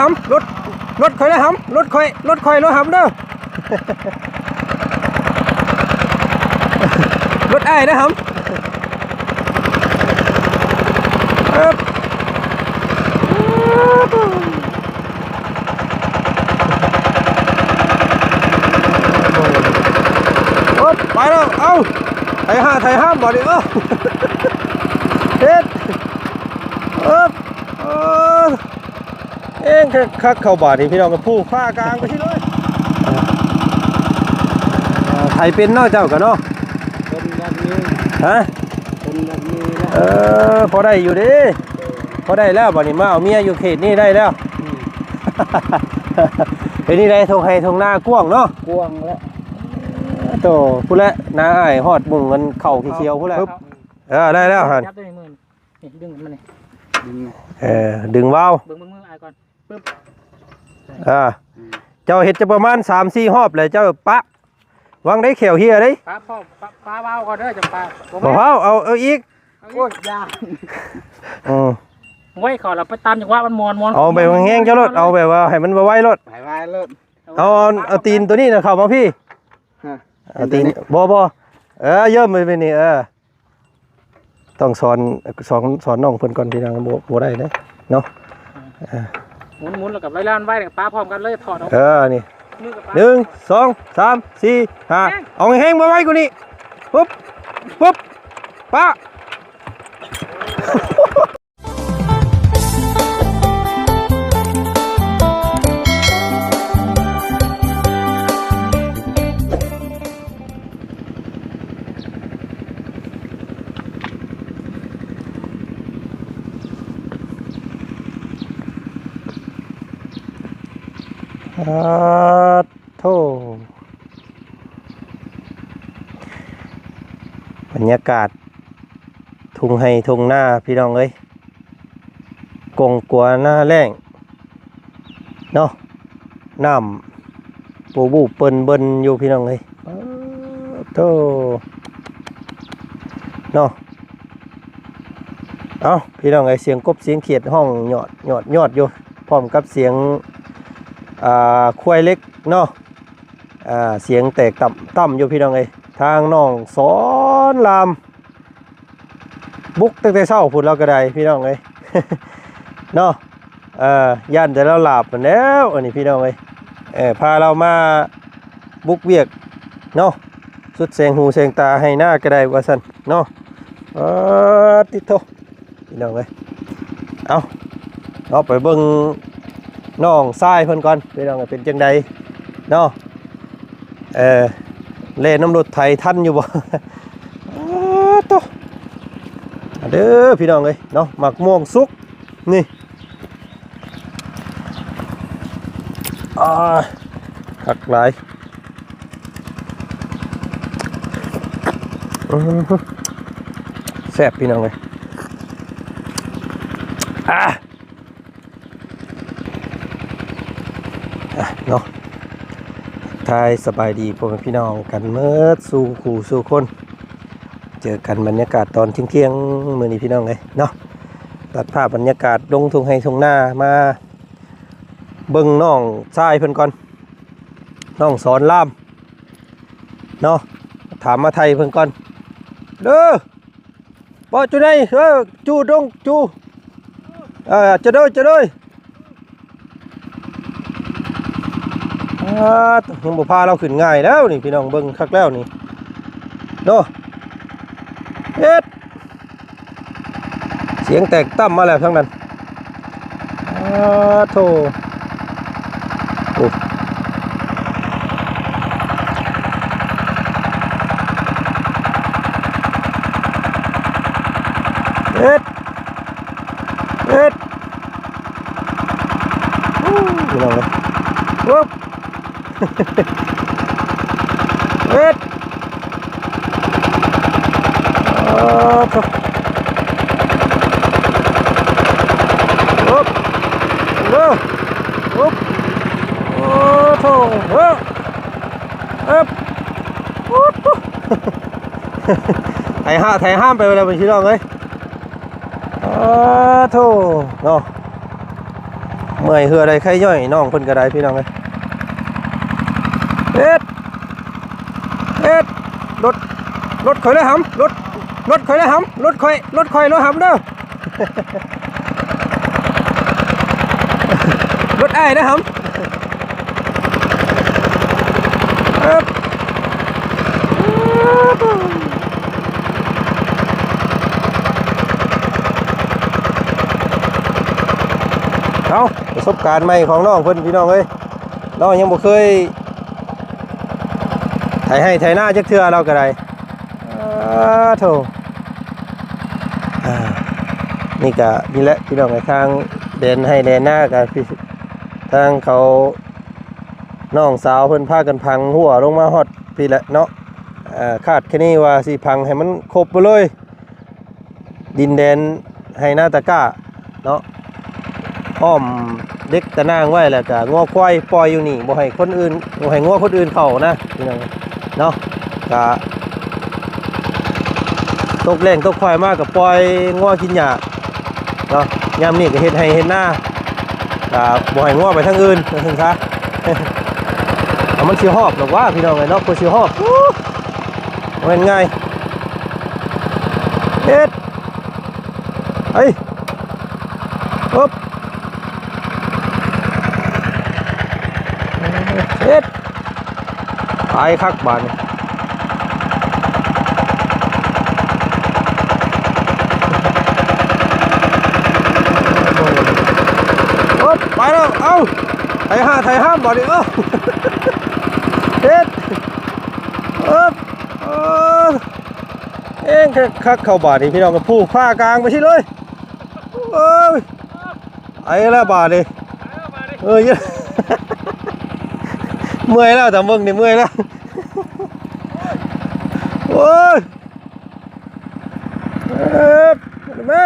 ຫຳ ລົດ ລົດຂ້ອຍເດີຫຳ ລົດຂ້ອຍ ລົດຂ້ອຍ ລົດຫຳເດີ ລົດອ້າຍເດີຫຳ ເອີບ ໂອບ ໄປແລ້ວ ເອົ້າ ໄຖຫາ ໄຖຫາມ ບາດນີ້ ເອົ້າ ເຮັດ ເອີບ ເອີ ເອງຄັກໆ ເຂົ້າບາດນີ້ພີ່ນ້ອງ ກະພູພາກາງໄປຊິເລີຍ ເອີ ໄຖເປັນເນາະ ເຈົ້າກະເນາະ ເປັນແບບນີ້ ຮະ ເປັນແບບນີ້ແຫຼະ ເອີ ພໍໄດ້ຢູ່ເດ້ ພໍໄດ້ແລ້ວ ບາດນີ້ມາເອົາເມຍຢູ່ເຂດນີ້ໄດ້ແລ້ວ ອືມ ເປັນຈັ່ງໃດ ທົ່ງໄຮ່ທົ່ງນາກວ້າງເນາະ ກວ້າງແລ້ວ ໂຕ ພຸ້ນແຫຼະ ນາອ້າຍຮອດມຸງອັນເຂົ້າຂຽວໆ ພຸ້ນແຫຼະ ເອີ ໄດ້ແລ້ວຫັ້ນ ຈັບໄດ້ມື້ນີ້ ນີ້ດຶງມັນນີ້ ດຶງ ເອີ ດຶງວາວ ເບິ່ງ ເບິ່ງມືອ້າຍກ່ອນ ປຶບ ອ່າ ອືມ ເຈົ້າເຮັດຈັກປະມານສາມສີ່ຮອບແລ້ວເຈົ້າປະ ຫວັງໄດ້ແຂ້ວເຮຍເດ້ ປະພ້ອມ ປະ ປະວາວກ່ອນເດີ ຈັ່ງປະ ບໍ່ ບໍ່ເຜົາ ເອົາ ເອົາອີກ ໂອ້ຍ ຢ່າ ອືມ ໂອ້ຍ ເຂົາລະໄປຕາມຈັງຫວະມັນມ່ວນໆ ເອົາແບບແຮງໆ ເຈົ້າໂລດ ເອົາແບບວ່າໃຫ້ມັນໄວໆ ໂລດ ໄວໆ ໂລດ ເອົາ ເອົາ ເອົາຕີນໂຕນີ້ນະເຂົ້າມາພີ້ ຮະ ເອົາຕີນ ຕີນໂຕນີ້ ບໍ່ ບໍ່ ເອີ ເຢີ້ມໄປນີ້ ເອີ ຕ້ອງສອນ ສອນ ສອນນ້ອງເພິ່ນກ່ອນ ພີ່ນ້ອງ ບໍ່ ບໍ່ໄດ້ເດ້ເນາະ ອ່າ ໝູນໆ ແລ້ວກະໄວ້ລ້ານໄວ້ ແລ້ວກະປະພ້ອມກັນເລີຍ ຖອດອອກ ເອີ ນີ້ ໜຶ່ງ ສອງ ສາມ ສີ່ ຫ້າ ເອົາແຮງໆ ໄວໆ ກວ່ານີ້ ປຶບ ປຶບ ປະ ປາດໂທ້ ບັນຍາກາດທົ່ງໄຮ່ທົ່ງນາ ພີ່ນ້ອງເອີຍ ກົງກົວໜ້າແລ້ງເນາະ ນ້ຳປູບູເປິນເບິ່ນຢູ່ ພີ່ນ້ອງເອີຍ ປາດໂທ້ ເນາະ ເອົ້າ ພີ່ນ້ອງເອີຍ ສຽງກົບສຽງຂຽດຮ້ອງຍອດ ຍອດ ຍອດຢູ່ ພ້ອມກັບສຽງ ອ່າ ຄວາຍເລັກເນາະ ອ່າ ສຽງແຕກຕ່ຳ ຕ່ຳຢູ່ ພີ່ນ້ອງເອີຍ ທາງນ້ອງສອນລາມ ບຸກຕັ້ງແຕ່ເຊົ້າພຸ້ນລາວກະໄດ້ ພີ່ນ້ອງເອີຍ ເນາະ ເອີ ຢ້ານແຕ່ລາວຫຼາບພຸ້ນແລ້ວ ອັນນີ້ ພີ່ນ້ອງເອີຍ ເອີ ພາລາວມາບຸກວຽກເນາະ ສຸດແສງຫູແສງຕາໄຮ່ນາກະໄດ້ວ່າຊັ້ນເນາະ ປາດຕິໂທ້ ພີ່ນ້ອງເອີຍ ເອົາ ເນາະ ໄປເບິ່ງນ້ອງຊາຍເພິ່ນກ່ອນ ພີ່ນ້ອງເອີຍ ເປັນຈັ່ງໃດເນາະ ເອີ ແລ່ນນຳລົດໄຖທັນຢູ່ບໍ່ ໂຕ ມາເດີພີ່ນ້ອງເອີຍເນາະ ໝາກມ່ວງສຸກນີ້ ອ່າ ຄັກຫຼາຍ ອື ແຊບພີ່ນ້ອງເອີຍ ອ່າ ອ່ະເນາະ ທັກທາຍສະບາຍດີພໍ່ແມ່ພີ່ນ້ອງກັນເໝິດສູ່ຄູ່ສູ່ຄົນ ເຈີກັນບັນຍາກາດຕອນທ່ຽງໆ ມື້ນີ້ພີ່ນ້ອງເອີຍເນາະ ຕັດພາບບັນຍາກາດລົງທົ່ງໄຮ່ທົ່ງນາ ມາເບິ່ງນ້ອງຊາຍເພິ່ນກ່ອນ ນ້ອງສອນລາມເນາະ ຖາມມາໄຖ່ເພິ່ນກ່ອນເດີ. ບໍ່ ຈູໃນ ເອີ ຈູດົງ ຈູ ເອີ ຈະໂດຍ ຈະໂດຍ ອາ ຍັງບໍ່ພາລາວຂຶ້ນງ່າຍແລ້ວນີ້ ພີ່ນ້ອງເບິ່ງຄັກແລ້ວນີ້ເນາະ ເຮັດ ສຽງແຕກຕ່ຳມາແລ້ວທາງນັ້ນ ອາ ໂທ້ ໂອ້ ເຮັດ ເຮັດ ໂອ້ ພີ່ນ້ອງເອີຍ ເອີບ ເຮັດ ເອີບ ເອີບ ເອີບ ໂອ້ໂທ້ ເອີບ ເອີບ ໄຖຫາ ໄຖຫ້າມໄປແລ້ວ ພີ່ນ້ອງເອີຍ ອາ ໂທ້ ເນາະ ເມື່ອຍເຫື່ອໄດ້ໄຄຍ່ອຍ ນ້ອງເພິ່ນກໍໄດ້ ພີ່ນ້ອງເອີຍ. ເຮັດ ເຮັດ ລົດ ລົດຂ້ອຍເລີຍຫຳ ລົດ ລົດຂ້ອຍເລີຍຫຳ ລົດຂ້ອຍ ລົດຂ້ອຍເລີຍຫຳເດີ ລົດອ້າຍເດີຫຳ. ເອີບ ເອົາ ປະສົບການໃໝ່ຂອງນ້ອງເພິ່ນ ພີ່ນ້ອງເອີຍ. ເນາະ ຍັງບໍ່ເຄີຍໄຖໄຮ່ໄຖນາຈັກເທື່ອ ລາວກໍໄດ້. ອາ ໂທ້ ອາ ນີ້ກະ ນີ້ແຫຼະ ພີ່ນ້ອງເອີຍ ທາງແດນໄຮ່ແດນນາກະ ທາງເຂົາ ນ້ອງສາວເພິ່ນພາກັນພັງຮົ້ວລົງມາຮອດພີ້ແຫຼະເນາະ. ອາ ຄາດຄະເນວ່າຊິພັງໃຫ້ມັນຄົບໄປເລີຍ ດິນແດນໄຮ່ນາຕາກ້າເນາະ ອ້ອມເດັກຕະໜ່າງໄວ້ ແລ້ວກະງົວຄວາຍປ່ອຍຢູ່ນີ້ ບໍ່ໃຫ້ຄົນອື່ນ ບໍ່ໃຫ້ງົວຄົນອື່ນເຂົ້ານະ ພີ່ນ້ອງເນາະ. ກະຕົກແລ້ງຕົກຄວາຍມາກະປ່ອຍງົວກິນຫຍ້າເນາະ. ຍາມນີ້ກະເຮັດໄຮ່ເຮັດນາ ກະບໍ່ໃຫ້ງົວໄປທາງອື່ນ ວ່າຊັ້ນຊະ. ເອົາ ມັນຊິຮອບດອກຫວາ ພີ່ນ້ອງເອີຍເນາະ ກວ່າຊິຮອບ ໂອ້ ບໍ່ແມ່ນງ່າຍ. ເຮັດ ໄປ ອຶບ ເຮັດ ຕາຍຄັກບາດນີ້. ອຶບ ໄປແລ້ວ ເອົ້າ ໄຖຫາ ໄຖຫາມບາດນີ້ ເອົ້າ ເຮັດ ອຶບ ເອີ ເອງຄັກໆ ເຂົ້າບາດນີ້ ພີ່ນ້ອງ ກະຜູກຜ່າກາງໄປຊີ້ເລີຍ. ໂອ້ຍ ໄປແລ້ວບາດນີ້ ເອີຍ ເມື່ອຍແລ້ວ ຕາເບິ່ງນີ້ເມື່ອຍແລ້ວ ໂອ້ຍ ເອີ ແມ່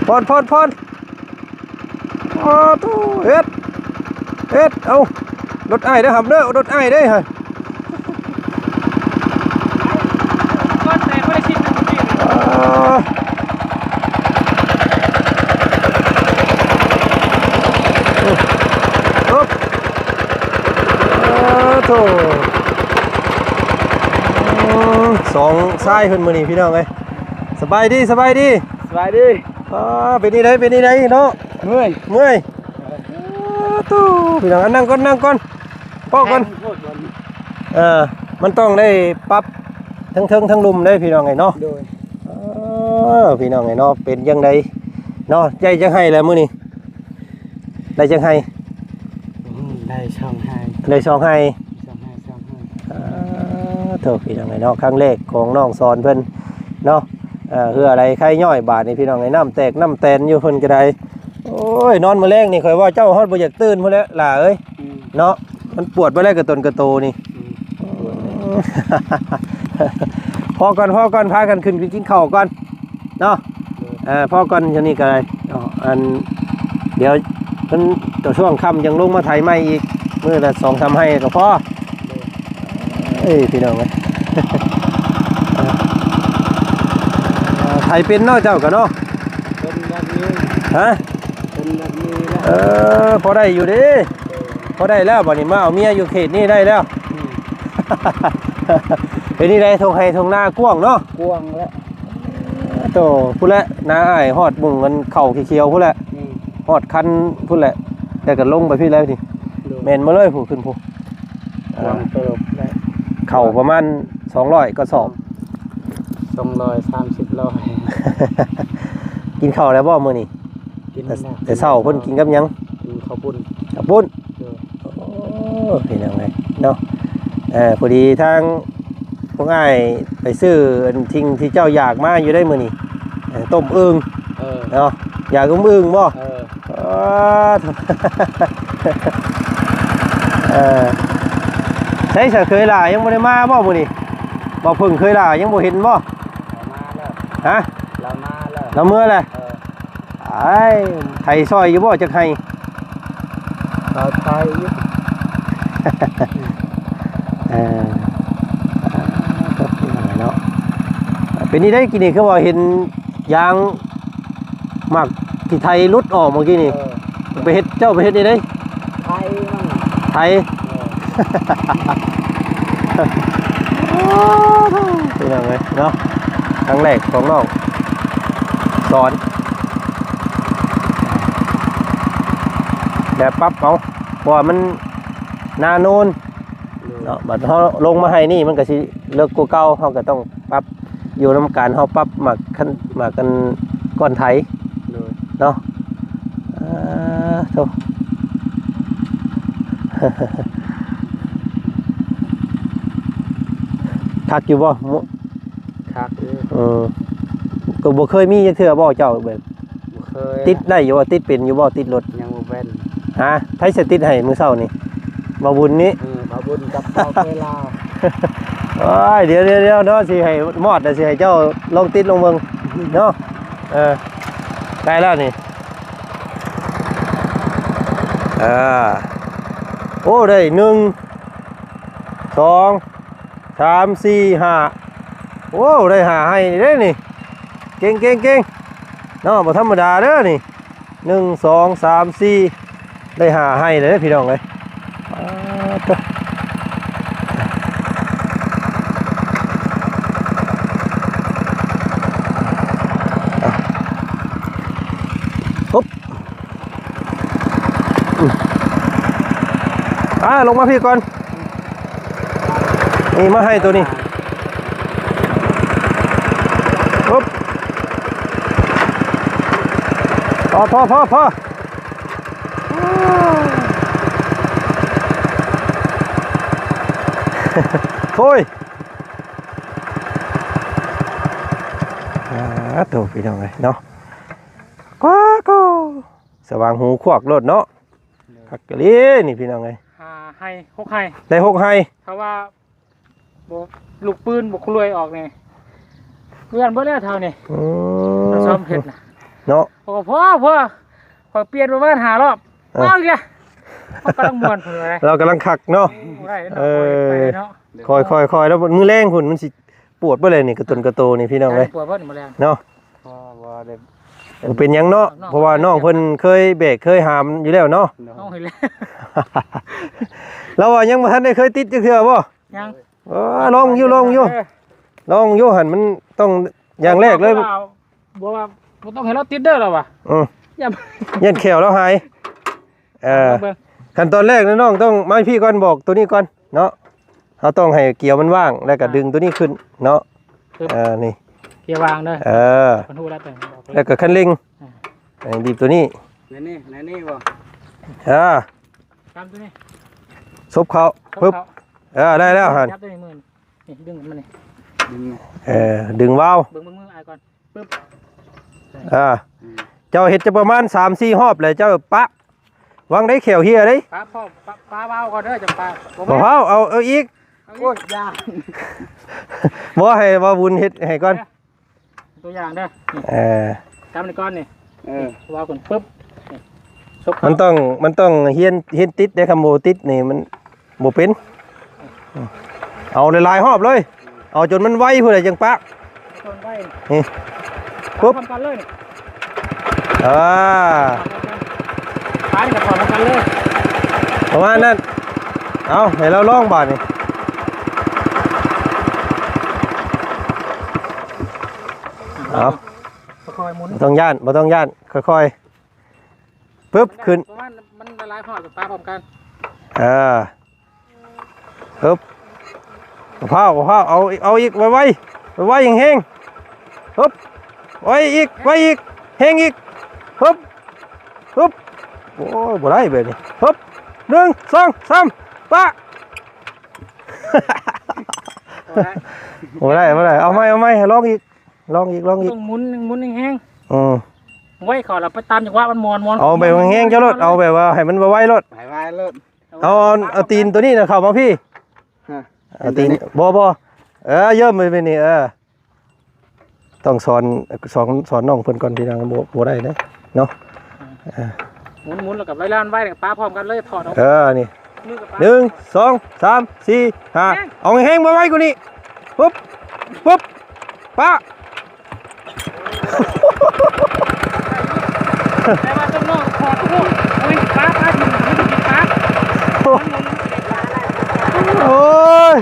ຜ່ອນ ຜ່ອນ ຜ່ອນ. ອໍ ໂທ້ ເຮັດ ເຮັດ ເອົາ ລົດອ້າຍເດີຫຳເດີ ລົດອ້າຍເດ້ຫັ້ນ ກ່ອນແຕ່ບໍ່ໄດ້ຊິດນຳເມື່ອກີ້ນີ້ ອໍ ໂອ້ ອໍ ໂທ້ ອືມ ສອງຊາຍເພິ່ນມື້ນີ້ ພີ່ນ້ອງເອີຍ. ສະບາຍດີ ສະບາຍດີ ສະບາຍດີ. ອໍ ເປັນຈັ່ງໃດ ເປັນຈັ່ງໃດເນາະ? ເມື່ອຍ ເມື່ອຍ. ໂອ້ ໂທ້ ພີ່ນ້ອງ ອັນ ນັ່ງກ່ອນ ນັ່ງກ່ອນ ພໍກ່ອນ ແພງໂພດ ເອີ ມັນຕ້ອງໄດ້ປັບທັງເທິງທັງລຸ່ມເດ້ ພີ່ນ້ອງເອີຍເນາະ. ໂດຍ ເອີ ພີ່ນ້ອງເອີຍເນາະ ເປັນຈັ່ງໃດເນາະ? ໄດ້ຈັກໄຮ່ແລ້ວມື້ນີ້? ໄດ້ຈັກໄຮ່? ອືມ ໄດ້ສອງໄຮ່ ໄດ້ສອງໄຮ່ ສອງໄຮ່ ສອງໄຮ່. ອ່າ ໂທ້ ພີ່ນ້ອງເອີຍເນາະ ຄັ້ງແລກຂອງນ້ອງສອນເພິ່ນເນາະ. ເອີ ເຫື່ອໄຫຼໄຄຍ້ອຍບາດນີ້ ພີ່ນ້ອງເອີຍ ນ້ຳແຕກນ້ຳແຕນຢູ່ເພິ່ນກໍໄດ້. ໂອ້ຍ ນອນມື້ແລງນີ້ ຂ້ອຍວ່າເຈົ້າຮອດບໍ່ຢາກຕື່ນພຸ້ນແຫຼະຫຼ້າເອີຍ ອືມ ເນາະ ມັນປວດໄປແລ້ວກະຕົນກະໂຕນີ້. ອືມ ພໍກ່ອນ ພໍກ່ອນ ພາກັນຂຶ້ນໄປກິນເຂົ້າກ່ອນເນາະ. ເອີ ພໍກ່ອນ ຊ່ວງນີ້ກໍໄດ້ເນາະ ອັນ ດຽວມັນ ຕອນຊ່ວງຄ່ຳຈັ່ງລົງມາໄຖໃໝ່ອີກ ມື້ລະສອງສາມໄຮ່ກໍພໍ. ເອີ ເອີຍ ພີ່ນ້ອງເອີຍ ເອີ ໄຖເປັນເນາະເຈົ້າກໍເນາະ? ເປັນແບບນີ້ ຮະ? ເປັນແບບນີ້ແຫຼະ ເອີ ພໍໄດ້ຢູ່ເດ້. ພໍໄດ້ແລ້ວ ບາດນີ້ມາເອົາເມຍຢູ່ເຂດນີ້ໄດ້ແລ້ວ. ອືມ ເປັນນີ້ໄດ໋ ທົ່ງໄຮ່ທົ່ງນາກວ້າງເນາະ? ກວ້າງແຫຼະ ໂຕ ພຸ້ນແຫຼະ ນາອ້າຍຮອດມຸງອັນເຂົ້າຂຽວໆພຸ້ນແຫຼະ. ອືມ ຮອດຄັນພຸ້ນແຫຼະ ແລ້ວກໍລົງໄປພີ້ແລ້ວນີ້. ໂດຍ ແມ່ນມາເລີຍ ພຸ້ນຂຶ້ນພຸ້ນ ກວ້າງເຕີບແຫຼະ ເຂົ້າປະມານສອງຮ້ອຍກວ່າສອບ ສອງຮ້ອຍສາມສິບໂລ. ກິນເຂົ້າແລ້ວບໍ່ມື້ນີ້? ກິນແລ້ວ ແຕ່ເຊົ້າເພິ່ນກິນກັບຫຍັງ? ກິນເຂົ້າປຸ້ນ ເຂົ້າປຸ້ນ. ໂດຍ ໂອ້ ພີ່ນ້ອງເອີຍເນາະ ເອີ ພໍດີທາງພວກອ້າຍໄປຊື້ອັນສິ່ງທີ່ເຈົ້າຢາກມາຢູ່ໄດ໋ມື້ນີ້ ເອີ ຕົ້ມອຶ່ງ ເອີ ເນາະ ຢາກອຶ່ງບໍ່? ເອີ ອໍ ເອີ ໃສສະເຂີຍຫຼ້າຍັງບໍ່ໄດ້ມາບໍ່ມື້ນີ້? ບໍ່ເພິ່ງເຂີຍຫຼ້າຍັງບໍ່ເຫັນບໍ່? ລາວມາແລ້ວ ຮະ? ລາວມາແລ້ວ ລາວເມືອແລ້ວ ເອີ. ອ້າຍ ໄຖຊ່ອຍຢູ່ບໍ່ຈັກໄຮ່? ກໍໄຖຢູ່ ເອີ ເນາະ ເປັນນີ້ໄດ໋ ກີ້ນີ້ຄືວ່າເຫັນຢາງ ໝາກທີ່ໄທຫຼຸດອອກເມື່ອກີ້ນີ້ ເອີ ໄປເຮັດ ເຈົ້າໄປເຮັດນີ້ເດ້ ໄທມັນ ໄທ ເອີ ພີ່ນ້ອງເອີຍເນາະ ຄັ້ງແລກຂອງນ້ອງສອນ ແບບປັບເອົາ ເພາະວ່າມັນນາໂນນ ໂດຍ ເນາະ ບັດເຮົາລົງມາໃຫ້ນີ້ ມັນກໍຊິເລິກກວ່າເກົ່າ ເຮົາກໍຕ້ອງປັບ ຢູ່ນຳການເຮົາປັບໝາກຄັນ ໝາກອັນກ້ອນໄຖ ໂດຍ ເນາະ ອ່າ ໂທ້ ຄັກຢູ່ບໍ່? ຄັກຢູ່ ເອີ ກໍບໍ່ເຄີຍມີຈັກເທື່ອບໍ່ເຈົ້າແບບ ບໍ່ເຄີຍ ຕິດໄດ້ຢູ່ບໍ່? ຕິດເປັນຢູ່ບໍ່? ຕິດລົດ ຍັງບໍ່ເປັນ ຮະ ໃຜຊິຕິດໃຫ້ມື້ເຊົ້ານີ້? ບ່າວບຸນນີ້ ເອີ ບ່າວບຸນກັບບ່າວເວລາ ໂອ້ຍ ດຽວໆໆເນາະ ຊິໃຫ້ມອດ ຊິໃຫ້ເຈົ້າລອງຕິດລອງເບິ່ງເນາະ ເອີ ໄດ້ແລ້ວນີ້ ເອີ ໂອ້ ໄດ້ໜຶ່ງ ສອງ ສາມ ສີ່ ຫ້າ ໂອ້ ໄດ້ຫ້າໄຮ່ເດ້ນີ້ ເກັ່ງໆໆ ເນາະ ບໍ່ທຳມະດາເດີນີ້ ໜຶ່ງ ສອງ ສາມ ສີ່ ໄດ້ຫ້າໄຮ່ເລີຍພີ່ນ້ອງເອີຍ ປາດໂທ້ ປຸບ ອືມ ອ່າ ລົງມາພີ້ກ່ອນ ນີ້ມາໃຫ້ໂຕນີ້ ປຸບ ພໍ ພໍ ພໍ ພໍ ໂອ້ຍ ອ່າ ໂທ້ ພີ່ນ້ອງເອີຍເນາະ ກວາໂກ ສະຫວ່າງຫູຂວາກໂລດເນາະ ໂດຍ ຄັກອີ່ຫຼີນີ້ພີ່ນ້ອງເອີຍ ຫ້າໄຮ່ ຫົກໄຮ່ ໄດ້ຫົກໄຮ່ ຖ້າວ່າບໍ່ລູກປືນບໍ່ຄຸລວຍອອກນີ້ ເລື່ອນເບິດແລ້ວເທົ່ານີ້ ອືມ ມັນຊ້ອມເຮັດນະ ເນາະ ໂອ້ ພໍ ພໍ ຂ້ອຍປ່ຽນປະມານຫ້າຮອບ ເອີ ເອົາອີກແລ້ວ ມັນກຳລັງມ່ວນພຸ້ນແຫຼະ ລາວກຳລັງຄັກເນາະ ບໍ່ໄດ້ເນາະ ເອີ ເນາະ ຄ່ອຍໆໆ ແລ້ວມື້ແລງພຸ້ນມັນຊິປວດເບິດເລີຍນີ້ ກະຕົນກະໂຕນີ້ພີ່ນ້ອງເອີຍ ປວດເບິດມື້ແລງເນາະ ບໍ່ ບໍ່ໄດ້ ບໍ່ເປັນຫຍັງເນາະ ເພາະວ່ານ້ອງເພິ່ນເຄີຍແບກເຄີຍຫາມຢູ່ແລ້ວເນາະ ນ້ອງເຫັນແລ້ວ ລາວວ່າຍັງບໍ່ທັນໄດ້ເຄີຍຕິດຈັກເທື່ອບໍ່? ຍັງ ເອີ ລອງຢູ່ ລອງຢູ່ ລອງຢູ່ຫັ້ນ ມັນຕ້ອງຢ່າງແລກເລີຍ ບໍ່ວ່າ ບໍ່ຕ້ອງໃຫ້ລາວຕິດເດີລາວວ່າ ອືມ ຢ້ານ ຢ້ານແຂ້ວລາວຫາຍ ເອີ ເບິ່ງ ຂັ້ນຕອນແລກນະ ນ້ອງຕ້ອງມາພີ້ກ່ອນ ບອກໂຕນີ້ກ່ອນເນາະ ເຮົາຕ້ອງໃຫ້ກຽວມັນວ່າງ ແລ້ວກໍ ອ່າ ດຶງໂຕນີ້ຂຶ້ນເນາະ ເອີ ນີ້ ກຽວວ່າງເດີ ເອີ ເພິ່ນຮູ້ແລ້ວ ແລ້ວກໍຄັນເລັ່ງ ອ່າ ໃຫ້ບີບໂຕນີ້ ໃນນີ້ ໃນນີ້ບໍ່ ເອີ ຕາມໂຕນີ້ ສົບເຂົ້າ ສົບເຂົ້າ ປຶບ ເອີ ໄດ້ແລ້ວຫັ້ນ ຈັບໂຕນີ້ມືນີ້ ດຶງມັນນີ້ ດຶງ ເອີ ດຶງວາວ ເບິ່ງ ເບິ່ງມືອ້າຍກ່ອນ ປຶບ ອ່າ ອືມ ເຈົ້າເຮັດຈະປະມານສາມສີ່ຮອບແລ້ວເຈົ້າປະ ຫວັງໄດ້ແຂ້ວເຮຍເດ້ ປະພ້ອມ ປະ ປະວາວກ່ອນເດີ ຈັ່ງປະ ບໍ່ ບໍ່ພາວ ເອົາ ເອົາອີກ ເອົາອີກ ໂອ້ຍ ຢ່າ ບໍ່ ໃຫ້ບ່າວບຸນເຮັດໃຫ້ກ່ອນ ຕົວຢ່າງເດີ ເອີ ກຳນີ້ກ່ອນນີ້ ເອີ ວາວກ່ອນ ປຶບ ນີ້ ສົບເຂົ້າ ມັນຕ້ອງ ມັນຕ້ອງຮຽນ ຮຽນຕິດເດ້ ຄັນບໍ່ຕິດນີ້ມັນ ບໍ່ເປັນ ເອົາຫຼາຍໆຮອບເລີຍ ເອົາຈົນມັນໄວພຸ້ນແຫຼະຈັ່ງປະ ຈົນໄວ ນີ້ ປຶບ ພ້ອມກັນເລີຍ ອ່າ ປານີ້ກໍພ້ອມກັນເລີຍ ປະມານນັ້ນ ເອົາ ໃຫ້ລາວລອງບາດນີ້ ເອົາ ຄ່ອຍໆໝູນ ບໍ່ຕ້ອງຢ້ານ ບໍ່ຕ້ອງຢ້ານ ຄ່ອຍໆ ປຶບ ຂຶ້ນ ປະມານ ມັນຫຼາຍໆຮອບ ປະພ້ອມກັນ ເອີ ປຶບ ບໍ່ພ້າວ ບໍ່ພ້າວ ເອົາ ເອົາອີກ ໄວໆ ໄວໆ ແຮງໆ ປຶບ ໄວອີກ ໄວອີກ ແຮງອີກ ປຶບ ປຶບ ໂອ້ຍ ບໍ່ໄດ້ແບບນີ້ ປຶບ ໜຶ່ງ ສອງ ສາມ ປະ ບໍ່ໄດ້ ບໍ່ໄດ້ ບໍ່ໄດ້ ເອົາໃໝ່ ເອົາໃໝ່ ລອງອີກ ລອງອີກ ລອງອີກ ຕ້ອງໝູນ ໝູນແຮງໆ ອືມ ໄວເຂົ້າແລ້ວໄປຕາມຈັງຫວະມັນມ່ວນໆ ເອົາແບບແຮງໆເຈົ້າໂລດ ເອົາແບບວ່າໃຫ້ມັນໄວໆໂລດ ໄວໆໂລດ ເອົາ ເອົາ ເອົາຕີນໂຕນີ້ນະເຂົ້າມາພີ້ ຮະ ເອົາຕີນ ຕີນໂຕນີ້ ບໍ່ ບໍ່ ເອີ ເຢີ້ມໄປນີ້ ເອີ ຕ້ອງສອນ ສອນ ສອນນ້ອງເພິ່ນກ່ອນ ພີ່ນ້ອງ ບໍ່ ບໍ່ໄດ້ເດ້ເນາະ ອືມ ເອີ ໝູນໆ ແລ້ວກໍໄວໆ ໄວໆ ປະພ້ອມກັນເລີຍ ຖອດອອກ ເອີ ນີ້ ໜຶ່ງ ສອງ ສາມ ສີ່ ຫ້າ ແຮງ ເອົາແຮງ ໄວໆກວ່ານີ້ ປຶບ ປຶບ ປະ ໄດ້ຢູ່ ແຕ່ວ່າຕ້ອງນອກຂອດໂພດ ໂອ້ຍ ປາ ປາ ມັນຊິກິນປາ ໂອ້ຍ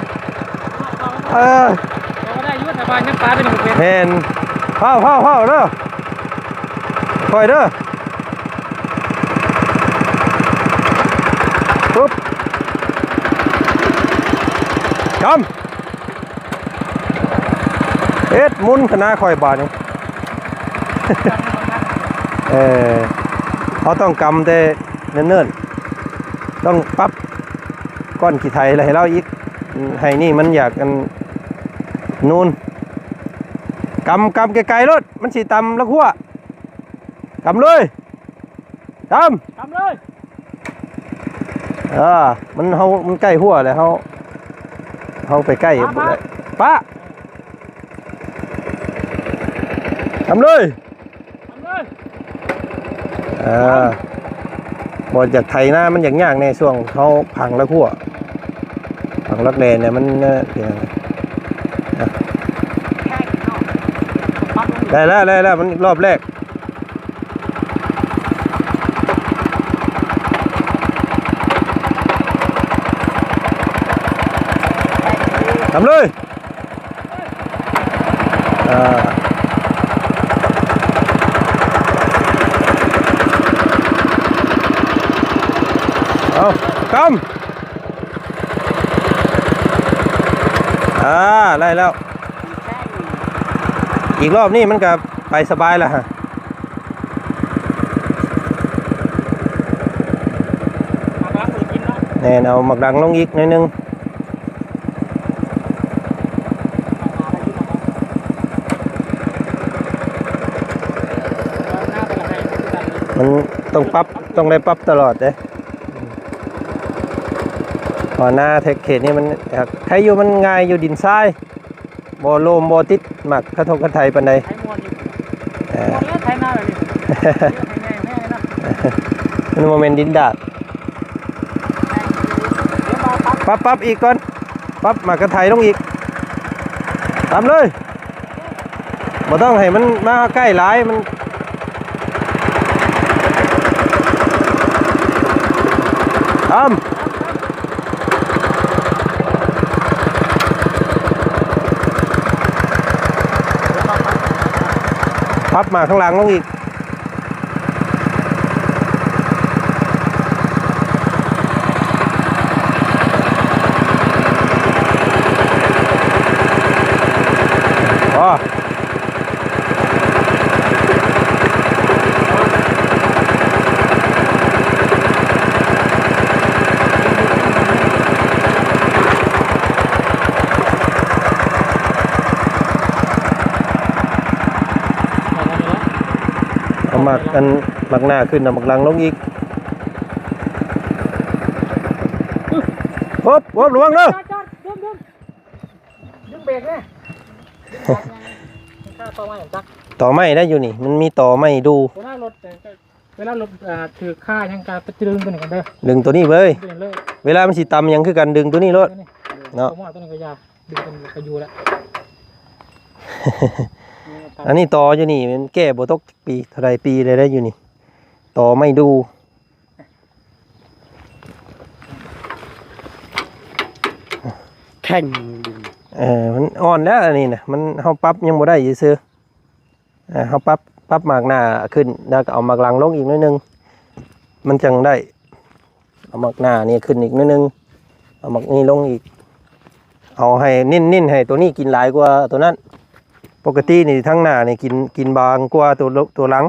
ເອີ ແຕ່ວ່າໄດ້ຢູ່ ແຕ່ວ່າຍັງປາຕົວນີ້ບໍ່ເປັນ ແມ່ນ ຟ້າວໆໆເດີ ຄ່ອຍເດີ ປຶບ ກຳ ເຮັດໝຸນຂະໜາຂ້ອຍບາດນີ້ ເອີ ເຮົາຕ້ອງກຳແຕ່ເນີນໆ ຕ້ອງປັບກ້ອນຂີ້ໄຖໃຫ້ລາວອີກ ໃຫ້ນີ້ມັນຢາກອັນນູນ ກຳ ກຳໄກໆໂລດ ມັນຊິຕຳລະຂົວ ກຳເລີຍ ຕຳ ຕຳເລີຍ ເອີ ມັນ ເຮົາ ມັນໃກ້ຫົວແລ້ວ ເຮົາ ເຮົາໄປໃກ້ ປະ ບໍ່ໄດ້ ປະ ຕຳເລີຍ ຕຳເລີຍ ເອີ ບໍ່ຢາກໄຖນາ ມັນຢາກຍາກແດ່ ຊ່ວງເຮົາຝັງລະຂົວ ຝັງລັກແລນເນຍ ມັນ ເອີ ເປັນຫຍັງ ໄດ້ແລ້ວ ໄດ້ແລ້ວ ມັນຮອບແລກ ກຳເລີຍ ເອີ ເອົາ ກຳ ອ່າ ໄດ້ແລ້ວ ອີກຮອບນີ້ມັນກະໄປສະບາຍລະ ແມ່ນ ເອົາໝາກດັງລົງອີກໜ້ອຍໜຶ່ງ ມັນຕ້ອງປັບ ຕ້ອງໄດ້ປັບຕະຫຼອດເດ້ ເພາະວ່ານາເຂດນີ້ມັນ ໃຄຢູ່ ມັນງ່າຍຢູ່ ດິນຊາຍ ບໍ່ໂລມບໍ່ຕິດໝາກກະທົກກະໄທປານໃດ ໄຖມ່ວນຢູ່ ເອີ ໄຖນາແບບນີ້ ມັນບໍ່ແມ່ນດິນດາດ ປັບ ປັບອີກກ່ອນ ປັບໝາກກະໄທລົງອີກ ຕຳເລີຍ ບໍ່ຕ້ອງໃຫ້ມັນມາໃກ້ຫຼາຍ ມັນ ຕຳ ປັບໝາກຂ້າງຫຼັງລົງອີກ ພໍ ເອົາໝາກອັນ ໝາກໜ້າຂຶ້ນ ເອົາໝາກຫຼັງລົງອີກ ໂອບ ໂອບ ລະວັງເດີ ຈອດ ຈອດ ດຶງ ດຶງ ດຶງເບຣກແດ່ ດຶງເບຣກແດ່ ມັນຄາຕໍໄມ້ຈັກ ຕໍໄມ້ໄດ້ຢູ່ນີ້ ມັນມີຕໍໄມ້ດູ່ ເວລາລົດ ເວລາລົດ ອ່າ ຖືກຄາຫຍັງກະໄປດຶງຕົວນີ້ກ່ອນເດີ ດຶງຕົວນີ້ເວີຍ ດຶງຕົວນີ້ເລີຍ ເວລາມັນຊິຕຳຫຍັງຄືກັນ ດຶງຕົວນີ້ໂລດ ຕົວນີ້ ເນາະ ຕົວໝໍ້ຕົວນີ້ກະຢ່າ ດຶງຕົວນີ້ກະຢູ່ແລ້ວ ອັນນີ້ຕໍຢູ່ນີ້ມັນແກ້ບໍ່ຕົກ ປີເທົ່າໃດປີແລ້ວໄດ້ຢູ່ນີ້ ຕໍໄມ້ດູ່ ແຂງ ເອີ ມັນອ່ອນແລ້ວອັນນີ້ນະ ມັນ ເຮົາປັບຍັງບໍ່ໄດ້ຊື່ໆ ເອີ ເຮົາປັບ ປັບໝາກໜ້າຂຶ້ນ ແລ້ວກໍເອົາໝາກຫຼັງລົງອີກໜ້ອຍໜຶ່ງ ມັນຈັ່ງໄດ້ ເອົາໝາກໜ້ານີ້ຂຶ້ນອີກໜ້ອຍໜຶ່ງ ເອົາໝາກນີ້ລົງອີກ ເອົາໃຫ້ເນັ້ນໆ ໃຫ້ຕົວນີ້ກິນຫຼາຍກວ່າຕົວນັ້ນ ປົກກະຕິນີ້ທາງໜ້ານີ້ກິນ ກິນບາງກວ່າຕົວ ຕົວຫຼັງ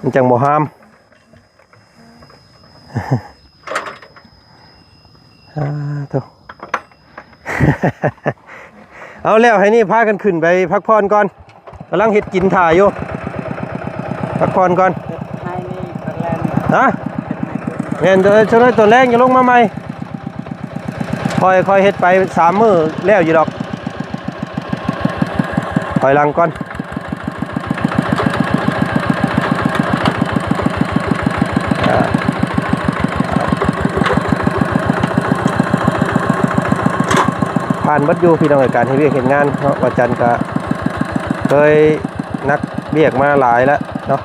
ມັນຈັ່ງບໍ່ຫາມ ອາ ໂທ້ ເອົາ ແລ້ວໃຫ້ນີ້ພາກັນຂຶ້ນໄປພັກຜ່ອນກ່ອນ ກຳລັງເຮັດກິນຖ້າຢູ່ ພັກຜ່ອນກ່ອນ ເຮັດໄຮ່ນີ້ ຕອນແລງ ຮະ ເຮັດໄຮ່ ແມ່ນ ເອີ ຕອນແລງຈະລົງມາໃໝ່ ຄ່ອຍ ຄ່ອຍເຮັດໄປສາມມື້ແລ້ວຢູ່ດອກ ຖອຍຫຼັງກ່ອນ ຜ່ານເບິດຢູ່ພີ່ນ້ອງເອີຍ ການເຮັດວຽກເຮັດງານເນາະ ວ່າຈັນກະເຄີຍໜັກວຽກມາຫຼາຍແລ້ວເນາະ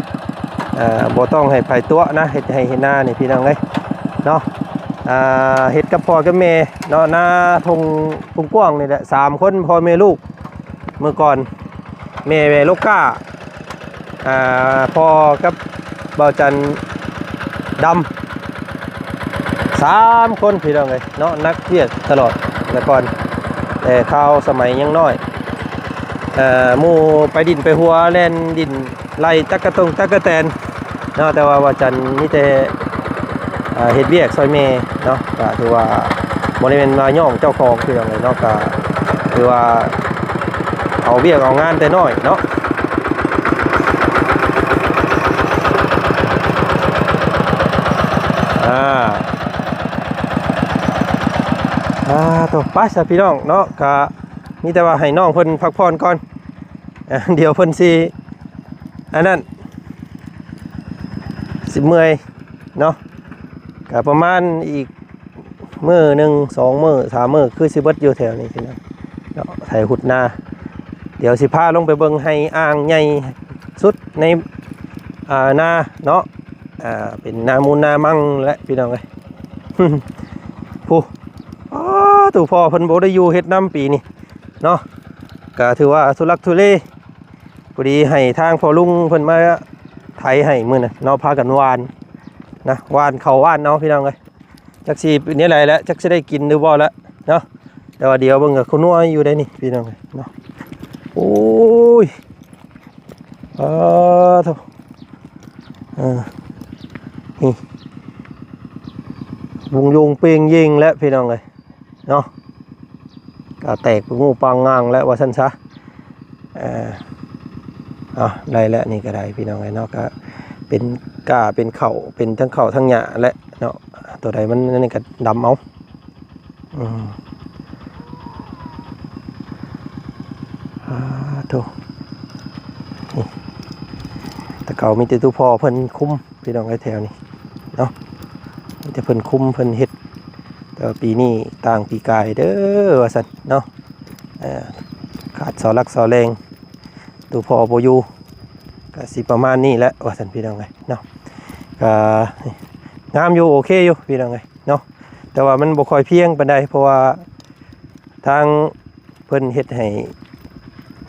ອ່າ ບໍ່ຕ້ອງໃຫ້ໃຜຕົວະນະ ເຮັດໄຮ່ເຮັດນານີ້ພີ່ນ້ອງເອີຍເນາະ. ອ່າ ເຮັດກັບພໍ່ກັບແມ່ເນາະ ນາທົ່ງກວ້າງໆນີ້ແຫຼະ ສາມຄົນ ພໍ່ແມ່ລູກ. ເມື່ອກ່ອນແມ່ ແມ່ໂລກາ ອ່າ ພໍ່ກັບບ່າວຈັນດຳ ສາມຄົນພີ່ນ້ອງເອີຍເນາະ ໜັກວຽກຕະຫຼອດແຕ່ກ່ອນ ແຕ່ຄາວສະໄໝຍັງນ້ອຍ ເອີ ໝູ່ໄປດິນໄປຫົວ ແລ່ນດິນໄລ່ຕັກກະຕົງຕັກກະແຕນເນາະ. ແຕ່ວ່າບ່າວຈັນມີແຕ່ ເຮັດວຽກຊ່ອຍແມ່ເນາະ ກະຖືວ່າບໍ່ໄດ້ແມ່ນວ່າຍ້ອງເຈົ້າຂອງພີ່ນ້ອງເອີຍເນາະ ກະຖືວ່າເອົາວຽກເອົາງານແຕ່ນ້ອຍເນາະ. ອ່າ ອ່າ ໂຕ ໄປຊະພີ່ນ້ອງເນາະ ກະມີແຕ່ວ່າໃຫ້ນ້ອງເພິ່ນພັກຜ່ອນກ່ອນ ດຽວເພິ່ນຊິອັນນັ້ນ ຊິເມື່ອຍເນາະ. ກະປະມານອີກມື້ໜຶ່ງ ສອງມື້ ສາມມື້ ຄືຊິເບິດຢູ່ແຖວນີ້ພີ່ນ້ອງເນາະ ໄຖຮຸດນາ. ດຽວຊິພາລົງໄປເບິ່ງໄຮ່ອ່າງໃຫຍ່ສຸດໃນ ອ່າ ນາເນາະ ອ່າ ເປັນນາມູນນາມັງແຫຼະພີ່ນ້ອງເອີຍ. ຜູ້ ອໍ ຕູ້ພໍ່ເພິ່ນບໍ່ໄດ້ຢູ່ເຮັດນຳປີນີ້ເນາະ ກະຖືວ່າທຸລັກທຸເລ. ພໍດີໃຫ້ທາງພໍ່ລຸງເພິ່ນມາໄຖໃຫ້ມື້ນັ້ນເນາະ ພາກັນຫວ່ານນະ ຫວ່ານເຂົ້າຫວ່ານເອົາພີ່ນ້ອງເອີຍ. ຈັກຊິເປັນແນວໃດແຫຼະ ຈັກຊິໄດ້ກິນຫຼືບໍ່ລະເນາະ. ແຕ່ວ່າດຽວເບິ່ງກະຄົວນົວຢູ່ໄດ໋ນີ້ພີ່ນ້ອງເອີຍເນາະ. ໂອ້ຍ ອາ ໂທ້ ເອີ ນີ້ ວົງໂຢງເປ່ງເຢັງແຫຼະພີ່ນ້ອງເອີຍ ເນາະ ກະແຕກປຶງງູປາງງາງແລ້ວວ່າຊັ້ນຊະ. ເອີ ເອົາ ໄດ້ແລ້ວ ນີ້ກະໄດ້ພີ່ນ້ອງເອີຍເນາະ ກະເປັນກ້າເປັນເຂົ້າ ເປັນທັງເຂົ້າທັງຫຍ້າແຫຼະເນາະ. ໂຕໃດມັນອັນນີ້ກະດຳເອົາ ອືມ ອາ ໂທ້ ນີ້ ແຕ່ເກົ່າມີແຕ່ຕູ້ພໍ່ເພິ່ນຄຸມ ພີ່ນ້ອງເອີຍ ແຖວນີ້ເນາະ ມີແຕ່ເພິ່ນຄຸມເພິ່ນເຮັດ. ແຕ່ວ່າປີນີ້ຕ່າງປີກາຍເດີວ່າຊັ້ນເນາະ ເອີ ຂາດເສົາຫຼັກເສົາແຮງ ຕູ້ພໍ່ບໍ່ຢູ່ ກະຊິປະມານນີ້ແຫຼະວ່າຊັ້ນພີ່ນ້ອງເອີຍເນາະ. ກະງາມຢູ່ ໂອເຄຢູ່ພີ່ນ້ອງເອີຍເນາະ ແຕ່ວ່າມັນບໍ່ຄ່ອຍພຽງປານໃດ ເພາະວ່າທາງເພິ່ນເຮັດໃຫ້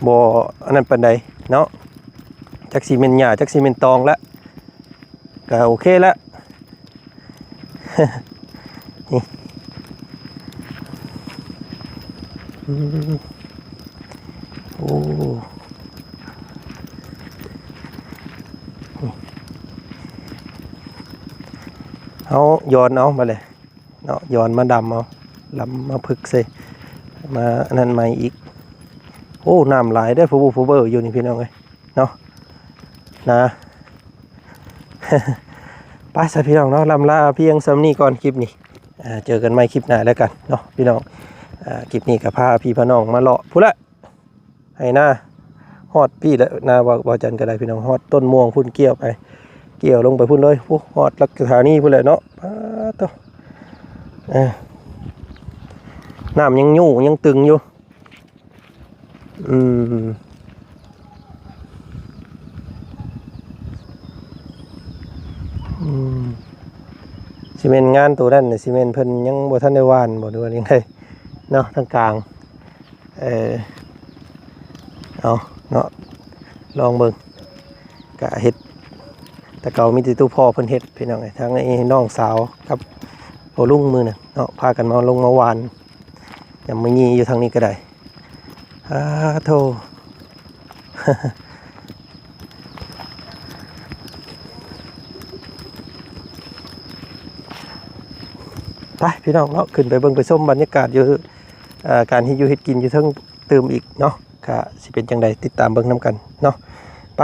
ບໍ່ອັນນັ້ນປານໃດເນາະ ຈັກຊິແມ່ນຫຍ້າ ຈັກຊິແມ່ນຕອງລະ ກະໂອເຄລະ ນີ້ ອືມ ໂອ້ ເຮົາຢອນເອົາບາດນີ້ເນາະ ຢອນມາດຳເອົາ ດຳມາຜຶກໃສ່ ມາອັນນັ້ນໃໝ່ອີກ. ໂອ້ ນ້ຳຫຼາຍເດີ ຜູ້ບຸຜູ້ເບີຢູ່ນີ້ພີ່ນ້ອງເອີຍ ເນາະ ນາ. ໄປຊະພີ່ນ້ອງເນາະ ລ່ຳລາພຽງສ່ຳນີ້ກ່ອນ ຄລິບນີ້ ອ່າ ເຈີກັນໃໝ່ຄລິບໜ້າແລ້ວກັນເນາະພີ່ນ້ອງ. ອ່າ ຄລິບນີ້ກະພາພີ່ພານ້ອງມາເລາະພຸ້ນລະ ໄຮ່ນາ ຮອດພີ້ລະ ນາ ເວົ້າ ເວົ້າຈັນກະໄດ້ພີ່ນ້ອງ ຮອດຕົ້ນມ່ວງພຸ້ນ ກ່ຽວໄປ ກ່ຽວລົງໄປພຸ້ນເລີຍ ພຸ້ນ ຮອດຫຼັກສະຖານີພຸ້ນແຫຼະເນາະ. ປາດໂທ້ ເອີ ນ້ຳຍັງຢູ່ ຍັງຕຶງຢູ່. ອືມ ອືມ ຊິແມ່ນງານໂຕນັ້ນ ຊິແມ່ນເພິ່ນຍັງບໍ່ທັນໄດ້ຫວ່ານບໍ່ ຫຼືວ່າຈັ່ງໃດເນາະ ທາງກາງ. ເອີ ເອົາເນາະ ລອງເບິ່ງ ກະເຮັດ ແຕ່ເກົ່າມີແຕ່ຕູ້ພໍ່ເພິ່ນເຮັດພີ່ນ້ອງເອີຍ. ທາງໄອ້ນ້ອງສາວກັບພໍ່ລຸງມື້ນັ້ນເນາະ ພາກັນມາລົງມາຫວ່ານ ຍາມມື້ນີ້ຢູ່ທາງນີ້ກະໄດ້. ອາ ໂທ້ ໄປພີ່ນ້ອງເນາະ ຂຶ້ນໄປເບິ່ງໄປຊົມບັນຍາກາດຢູ່ ເອີ ການເຮັດຢູ່ເຮັດກິນຢູ່ເທິງຕື່ມອີກເນາະ ກະຊິເປັນຈັ່ງໃດ ຕິດຕາມເບິ່ງນຳກັນເນາະ. ໄປ